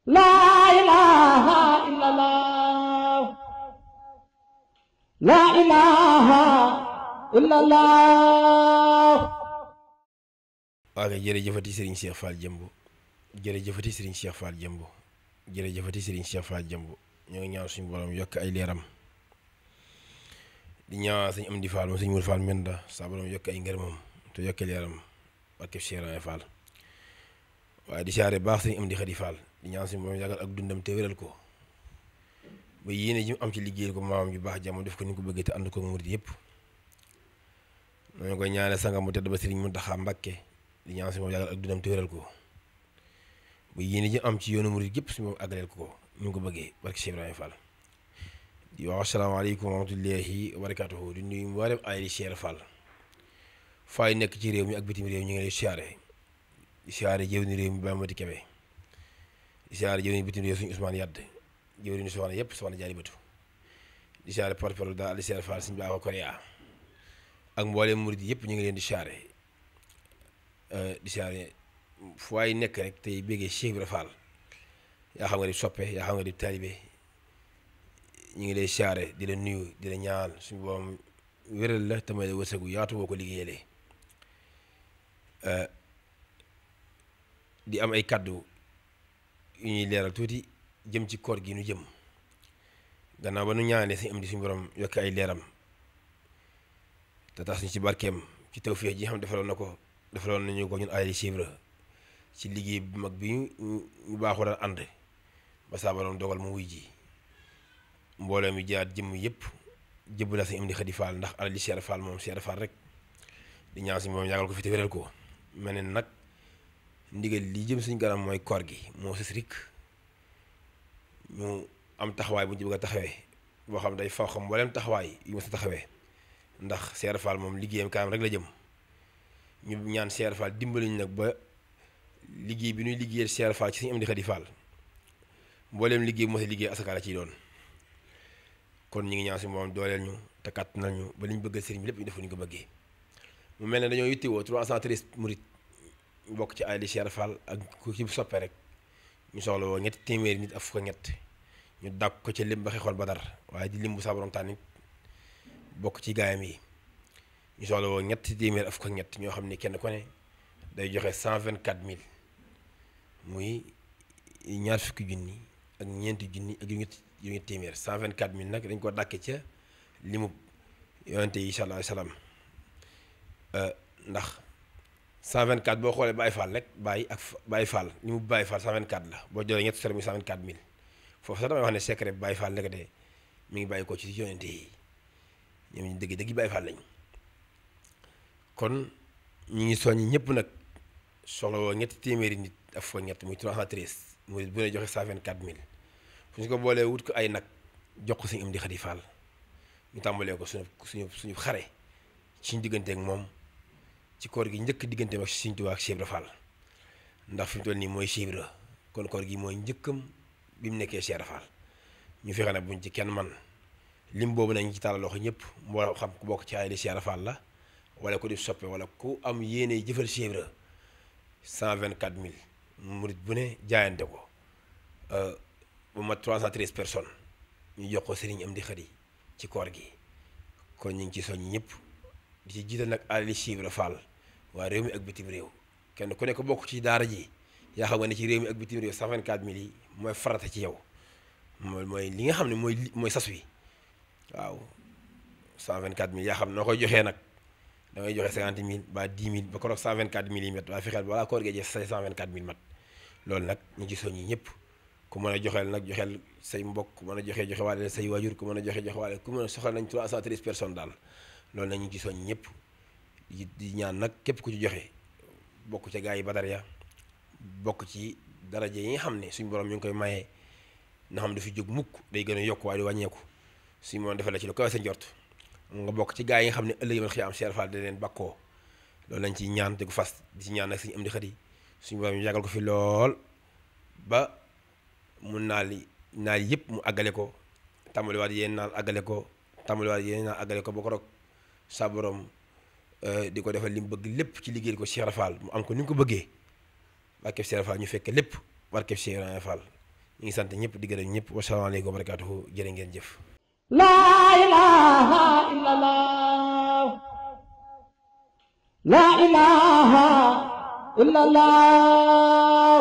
La ilaha illallah. La ilaha illallah. waaw kay jërëjëfati Serigne Cheikh Fall Jëmb jërëjëfati Serigne Cheikh Fall Jëmb jërëjëfati Serigne Cheikh Fall Jëmb ñoo ngi ñaan suñu borom yokk ay leeram di ñaan suñu am di Fall moom suñu Mour Fall Menda saa borom yokk ay ngërëmam te yokk leeram barke Cheikh Ibra Fall waaye di siyaare baax suñu am di Xadi Fall di ñaan suñu borom yàggal ak dundam te wéral ko ba yéene ji mu am ci liggéeyal ko maamam ju baax jàmm def ko ni ko bëggee te ànd ko murid yëpp noonu koy ñaanal sangam mu tedd ba Serigne Mountakha Mbacké di ñaan suñu moom yàggal ak dundam te wéral ko ba yéene ji am ci yoonu murid yëpp suñu moom àggaleel ko ñu ngi ko bëggee barke Cheikh Ibrahima Fall di wax asalaamaaleykum wa rahmatullahi wa barakatuhu di nuyu mboolem ay di Cheikh Fall faay nekk ci réew mi ak bitim réew ñu ngi lay siyaare di siyaare jëw ni réew mi Bamati Kebe di siyaare jëw ni bitim réew suñu Ousmane Yadd jëw ni soxna yëpp soxna jaari bëtu di siyaare porte-parole daal di Cheikh Fall suñu baax Korea ak mboolem murid yëpp ñu ngi leen di siyaare di siyaare fu waay nekk rek tey béggee Cheikh Ibra Fall yaa xam nga di soppe yaa xam nga di taalibe ñu ngi lay siyaare di la nuyu di la ñaan suñu borom wéral la te may la wërsëgu yaatu boo ko liggéeyalee di am ay kàddu yu ñuy leeral tuuti jëm ci koor gi nu jëm gannaaw ba nu ñaanee suñu am di suñu borom yokk ay leeram te tax ñu ci barkeem ci tawfeex ji xam defaloon nañu ko ñun ay Ibra ci liggéey bu mag bi ñu baaxoo daan ànd ba saa borom dogal mu wuy ji mbooloo mi jaar jëmm yëpp jëbb la suñu am di Xadi Fall ndax alali Cheikh Fall moom Cheikh Fall rek di ñaan suñu moom yàggal ko fi te wéral ko mel ne nag ndigal li jëm suñu kanam mooy koor gi moo sës rik ñu am taxawaay bu ñu ci bëgg a taxawee boo xam day faw xam mboolem taxawaay yu ma sa taxawee ndax Cheikh Fall moom liggéeyam kanam rek la jëm ñu ñaan Cheikh Fall dimbali ñu nag ba liggéey bi ñuy liggéeyal Cheikh Fall ci suñu am di Xadi Fall mbooleem liggéey bu mos a liggéey asaka la ciy doon kon ñu ngi ñaan si moom dooleel ñu te kàttanal ñu ba li ñu bëggal sëriñ bi lépp ñu def ñu ko bëggee mu mel ne dañoo yittewoo 313 murit bokk ci ay di Cheikh Fall ak ku ci soppe rek ñu soxla woo ñetti téeméeri nit ak fukk ñett ñu dàq ko ci lim ba xeexool Badar waaye di lim bu saa borom tànnit bokk ci gaayam yi ñu soxla woo ñetti téeméer ak fukk ñett ñoo xam ne kenn ku ne day joxe 124000 muy ñaar fukki junni ak ñeenti junni ak yu ñetti téeméer 124000 nag dañ ko dàkke ca limu yonente yi sallallahu alayhi wasallam ndax 124 boo xoolee Baye Fall rek Baye Fall li mu Baye Fall 124 la boo jëlee ñetti sore muy 124000 foofu sax damay wax ne secret Baye Fall nekk de mi ngi bàyyi ko ci yonente yi ñoom ñu dëgg Baye Fall lañ kon ñu ngi soññ ñëpp nag soxla woo ñetti téeméeri nit ak foo ñett muy 313 muy bu ne joxe 124000 fu ñu ko boolee wut ko ay nag jox ko suñu am di Xadi Fall ñu tàmbalee ko suñu xare ci suñu digganteek moom ci koor gi njëkk digganteem ak Sëriñ Tuubaa ak Cheikh Ibra Fall ndax fi mu toll nii mooy Cheikh Ibra kon koor gi mooy njëkkam bi mu nekkee Cheikh Ibra Fall ñu fexe nag buñ ci kenn man lim boobu nañ ci tàllal loxo ñëpp moo xam ku bokk ci ay li Cheikh Ibra Fall la wala ku di soppe wala ku am yéene jëfal Cheikh Ibra 124000 murit bu ne jaayante ko bu mat 313 personnes ñu jox ko Sëriñ Amdi Xadi ci koor gi kon ñu ngi ci soññ ñëpp di ci jiital nag ali Cheikh Ibra Fall waa réew mi ak bitim réew kenn ku nekk bokk ci daara ji yaa xam nga ne ci réew mi ak bitim réew 124000 yi mooy farata ci yow mooy li nga xam ne mooy sas wi waaw 124000 yaa xam noo koy joxee nag da ngay joxe 50000 ba 10000 ba ko 124000 yi mat waaye fexeel balaa koor gee jeex say 124000 mat loolu nag ñu ngi ci soññi ñëpp ku mën a joxeel nag joxeel say mbokk ku mën a joxe waale say waajur ku mën a joxe waale ku mën a soxla nañ 313 personnes daal loolu nag ñu ngi ci soññi ñëpp di ñaan nag képp ku ci joxe bokk ca gaa yi Badar ya bokk ci daraje yi nga xam ne suñu borom ñu ngi koy maye na xam dafa jóg mukk day gën a yokk waaye du wàññeeku suñu moom defal la ci lu kawe sa njort nga bokk ci gaa yi nga xam ne ëllëg man xëy am Cheikh Fall da leen bakkoo loolu lañ ci ñaan te gu fas di ci ñaan nag suñu am di Xadi suñu borom ñu yàggal ko fi lool ba mu naal yëpp mu àggale ko tàmbaliwaat yéen naal àggale ko ba ko rog sa borom di ko defal li mu bëgg lépp ci liggéey ko Cheikh Fall mu am ko ni mu ko bëggee barkeb Cheikh Fall ñu fekke lépp barkeb Cheikh Fall ñu ngi sant ñëpp di gërëm ñëpp wasalaamaaleykum wa barakaatuhu jërë ngeen jëf. La ilaha illallah. La ilaha illallah.